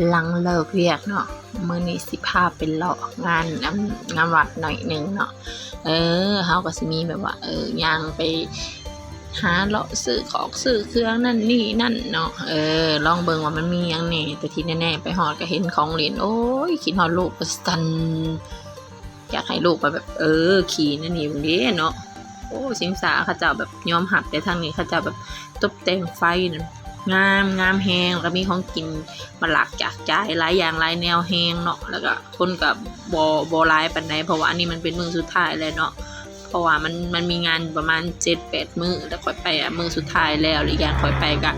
ຫຼັງເລີກວຽກເນາະ ມື້ນີ້ຊິພາໄປເລາະງານ ອາ ງານວັດໜ້ອຍໜຶ່ງເນາະ. ເອີ ເຮົາກໍຊິມີແບບວ່າ ເອີ ຍ່າງໄປຫາເລາະຊື້ຂອງຊື້ເຄື່ອງນັ້ນນີ້ນັ້ນເນາະ. ເອີ ລອງເບິ່ງວ່າມັນມີຫຍັງແດ່ ແຕ່ທີ່ແນ່ໆ ໄປຮອດກໍເຫັນຂອງຫຼິ້ນ ໂອ້ຍ ຄິດຮອດລູກວ່າຊັ້ນ. ຢາກໃຫ້ລູກໄປແບບ ເອີ ຂີ່ແນວນີ້ເບິ່ງເດ້ເນາະ. ໂອ້ ຊິງສາເຂົາເຈົ້າແບບຍອມຮັບ ແຕ່ທາງນີ້ເຂົາເຈົ້າແບບຕົບແຕ່ງໄຟນັ້ນງາມ ງາມແຮງ ແລ້ວກໍມີຂອງກິນມາຫຼາກຈາກຈາຍ ຫຼາຍຢ່າງຫຼາຍແນວແຮງເນາະ. ແລ້ວກໍຄົນກໍບໍ່ ບໍ່ຫຼາຍປານໃດ ເພາະວ່າອັນນີ້ມັນເປັນມື້ສຸດທ້າຍແລ້ວເນາະ ເພາະວ່າມັນ ມັນມີງານຢູ່ປະມານເຈັດແປດມື້ ແລ້ວຂ້ອຍໄປ ອາ ມື້ສຸດທ້າຍແລ້ວ ແລະ ອີກຢ່າງຂ້ອຍໄປກໍ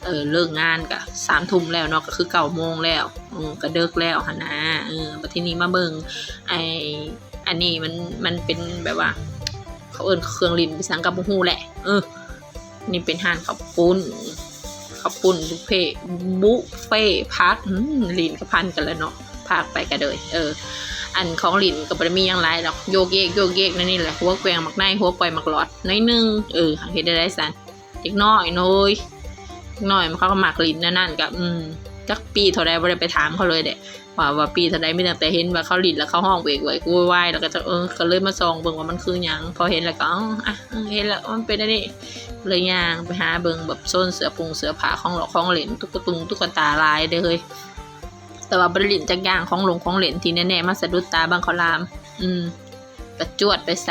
ເອີ ເລີກງານກໍສາມທຸ່ມແລ້ວເນາະ ກໍຄືເກົ້າໂມງແລ້ວ ເອີ ກໍເດິກແລ້ວຫັ້ນນາ. ເອີ ບັດທີນີ້ມາເບິ່ງ ໄອ້ ອັນນີ້ມັນ ມັນເປັນແບບວ່າ ເຂົາເອີ້ນເຄື່ອງຫຼິ້ນອີ່ຫຍັງກໍບໍ່ຮູ້ແຫຼະ. ເອີ ນີ້ເປັນຮ້ານເຂົ້າປຸ້ນ ເຂົ້າປຸ້ນບຸບເຟ ບຸບເຟຜັກ ອືມ ລີ້ນກໍພັນກັນແລ້ວເນາະ ພາກໄປກໍເລີຍ. ເອີ ອັນຂອງຫຼິ້ນກໍບໍ່ໄດ້ມີຫຍັງຫຼາຍດອກ ໂຍກເຢກໂຍກເຢກແນວນີ້ແຫຼະ ຫົວແກວ່ງໝາກໄນ ຫົວກ້ອຍໝາກຫຼອດໜ້ອຍໜຶ່ງ. ເອີ ເຮັດໄດ້ໄດ້ຊັ້ນ ເດັກນ້ອຍເນາະ ເອີຍ ເດັກນ້ອຍມັນ ເຂົາກໍມັກຫຼິ້ນແນວນັ້ນ ກໍ ອືມ ຈັກປີເທົ່າໃດ ບໍ່ໄດ້ໄປຖາມເຂົາເລີຍເດ້ ວ່າ ວ່າປີເທົ່າໃດ ມີຕັ້ງແຕ່ເຫັນວ່າເຂົາຫຼິ້ນແລ້ວເຂົາຮ້ອງເວກເວກໂວຍວາຍ ແລ້ວກໍຈະ ເອີ ກໍເລີຍມາສ່ອງເບິ່ງວ່າມັນຄືຫຍັງ. ພໍເຫັນແລ້ວກໍ ອໍ ອະ ເອີ ເຫັນແລ້ວມັນເປັນອັນນີ້ ເລີຍຍ່າງໄປຫາເບິ່ງແບບໂຊນເສື້ອປຸງເສື້ອຜ້າ ຂອງຫຼອກຂອງຫຼິ້ນ ຕຸກກະຕຸງຕຸກກະຕາຫຼາຍເດ້ເຮີ້ຍ. ແຕ່ວ່າບໍ່ໄດ້ຫຼິ້ນຈັກຢ່າງ ຂອງຫຼົງຂອງຫຼິ້ນທີ່ແນ່ໆ ມາສະດຸດຕາບັ້ງເຂົ້າຫຼາມ ອືມ ກະຈວດໄປຊະ.